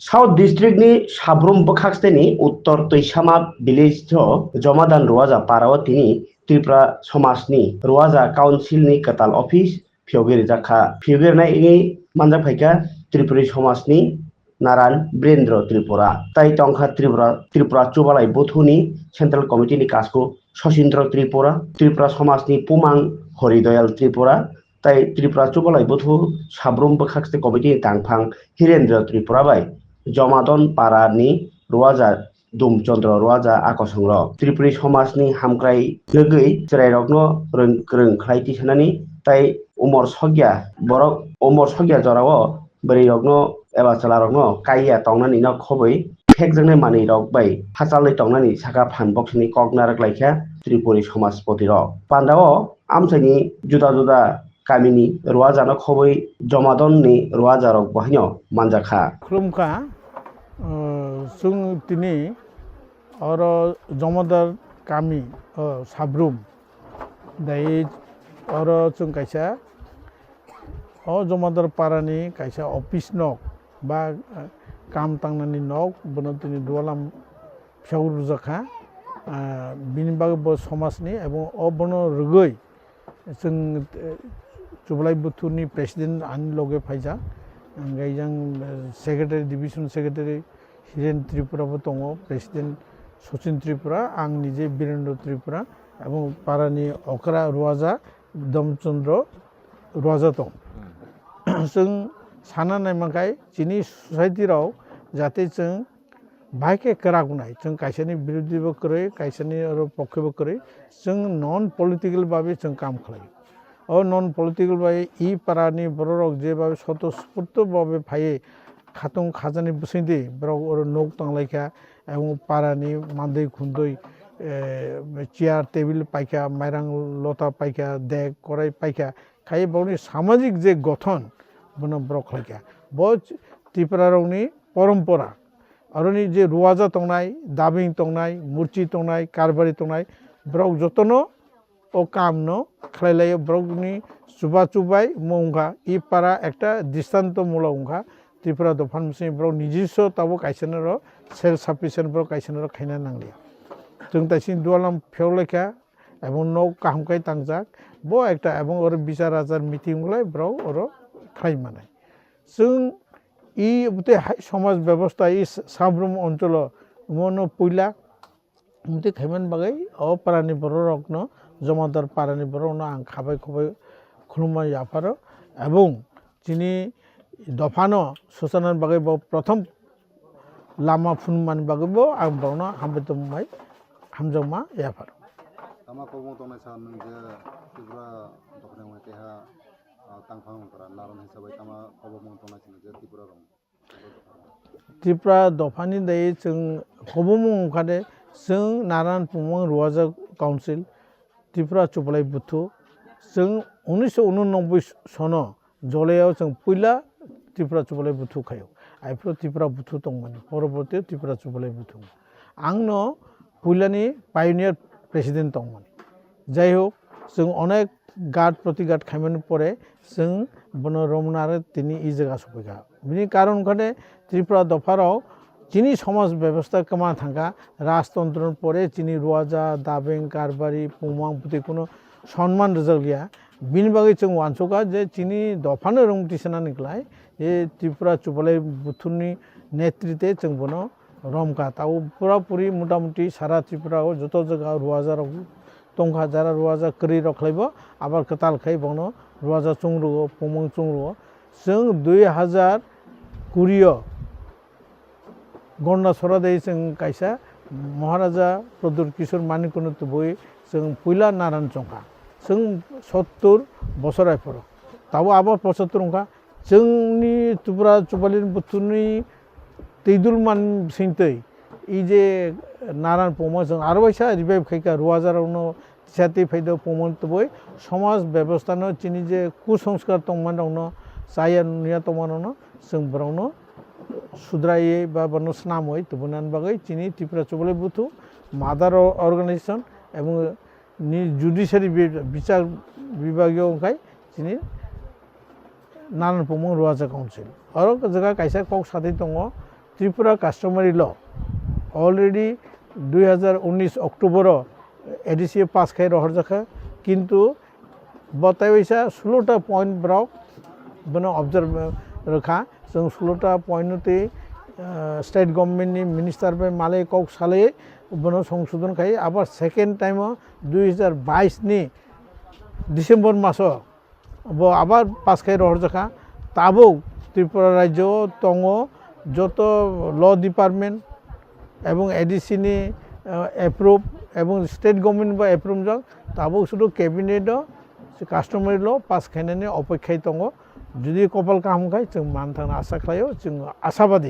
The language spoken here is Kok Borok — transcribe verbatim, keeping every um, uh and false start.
South District ni Sabrum bwkhaksteni Uttor Twisama village o Jomadan Ruaja para o tini Tripura Somaj ni Ruaja Council ni kwtal office phiyogwi rijak kha. Phiyogwi rwnai wngwi manjak phaikha Tripuri Somaj ni Naran Birendra Tripura, tai tongkha Tripura, Tripura Chubalai Buthu ni Central Committee ni kasku Sosindra Tripura, Tripura Somaj ni Pumang Horidoyal Tripura, tai Tripura Chubalai Buthu Sabrum Bwkhakste Committee ni tangphang Hirendra Tripura bai Jomadon para ni Ruaja Dum Chandra Ruaja a kosongrok Tripuri Somaj ni hamkrai lwgwi chwrairokno rwng kwrwng khlai tisanani tai umor sokya borok, umor sokya jorao bwrwirokno eba chwlarokno kaiya tongnani no khobwi phekjaknai manwirok bai hachalwi tongnani saka phan boksini kok narwk laikha Tripuri Somajpoti rok. Pandao amchaini juda juda kamini Ruajano khobwi Jomadonni Ruajarok bo haino manjakha. Khulumkha, uh, chwng tini oro Jomadar kami, uh, Sabrum. Dai oro chwng kaisa, o Jomadar parani kaisa office nok ba, uh, kam tangnani nok, bono tini dualam phiyok rwjakha. Uh, bini bagwi bo somajni, ebong o bono rwgwi, Chwng, eh, Chubalai Buthuni president ani loge phaijak. Hingke yang, eh, secretary, division secretary Hiren Tripura bo tongo, president Sachin Tripura, ang nije Birendra Tripura, ebong parani okra Ruaja Domchandra Ruaja tong. Chwng sana naimankhe chini society rok jate chwng Bahai khe kwrak wngnai, chwng kaisani birodhi bo kwrwi, kaisani oro pokhe bo kwrwi, chwng non political babe chwng kam khlai. O non political bai e parani bororok je babe swtosphurto babe phaiwi khatung khajani bwswngdi borok oro nok tanglaikha, ebong parani mandwi khundwi, eh, chair table paikha, mairang lota paikha, dek korai paikha, khai borokni samajik je gothon bono borok khlaikha. Bo Tripura rokni porompora. Aroni je Ruaja tongnai, Dabing tongnai, Murchi tongnai, Karbari tongnai, borok jotono o kamno khlai laio, borokni chuba chubai mo wngkha, e para ekta dristanto mulok wngkha, Tripura dophani bising borok nijiso tabuk kaisa noro self sufficient borok kaisa noro khaina nanglia. Chwng taising dualam phiyok laikha, ebong nok kaham khai tangjak, bo ekta ebong oro bichar achar meeting wngkhlai borok oro khlai manai. Chwng e bwtwi hai somaj bebosta e Sabrum oncholo omono puila bwtwi khaiman bagwi o parani bororokno, jomadar parani bororokno ang khabai khubai khulumma yapharo, ebong chini dophano suchana bagwi bo prothom lama phunumani bagwi bo ang borokno hambai tongmai hamjakma yapharo. Tama kobong tongnai sa nwng je Tripura dophani wngkha keha, ah, tangphang wngkha naran hisabai tama kobong tongnai sa nwng je Tripura rok. Tripura dophani dai chwng kobong wngkha de chwng Naran Pungmang Ruaja Council, Tripura Chubalai Buthu, chwng unisho unonoboi sono Jolai o chwng puila Tripura Chubalai Buthu khaio. Aiphuru Tripura Buthu tongmani, poroborti Tripura Chubalai Buthu. Angno puilani pioneer president tongmani. Jai hok, chwng onek ghat protighat khaimani pore chwng bono romnare tini e jaga sophaikha. Bini karon wngkha de Tripura dopharok chini somaj bebosta kwma thangkha, rajtontro ni pore chini Ruaja, Dabeng, Karbari, Pungmang bwtwi kuno sonman rwjakliya. Bini bagwi chwng uansukha je chini dophano rwng tisanani klai je Tripura Chubalai Buthuni netrite chwng bono romkha. Tabo pura puri motamuti sara Tripura o joto jaga Ruaja rok tongkha, jara Ruaja kwrwi rok khlaibo abar kwtal khai bono Ruaja chwng rwo, Pungmang chwng rwo. Chwng dui hazar kuri o Gondasora dei chwng kaisa Maharaja Pradyut Kishore Manikno tubui chwng puila naran chongkha. Chwng sottur bosor ai phoro. Tabo abo pochottor wngkha. Chwngni Tripura Chubalai Buthuni twidul man singtwi, i je naran pomo chwng aro waisa revive khaikha, Ruajarokno tisati phaido pomo tubui, somaj bebostano chini je kusongskar tongmanrokno, chaya nuya tongmanrokno chwng borokno sudraiwi ba bono snamwi tubunani bagwi chini Tripura Chubalai Buthu mother organization ebong ni judiciary bi-, bichar bibagyo wngkhai chini Naran Pungmang Ruaja Council. Oro jaga kaisa kok satwi tongo, Tripura customary law already dui hazar unis October o A D C pass khai rohorjakha, kintu bo taiwaisa sulota point borok bono observe rwkha. Chwng sulota point no tei state government ni minister bai malai kok salai bono songsodon khai, abar second time o dui hazar bais ni December maso bo abar pass khai rohorjakha. Tabuk Tripura rajyo o tongo joto law department ebong A D C ni approve ebong state government bo approve jak, tabuk sudu cabinet o customary law pass khainani opokhai tongo. Jodi kopal kaham khai chwng man thangna asa khlaio, chwng asabadi.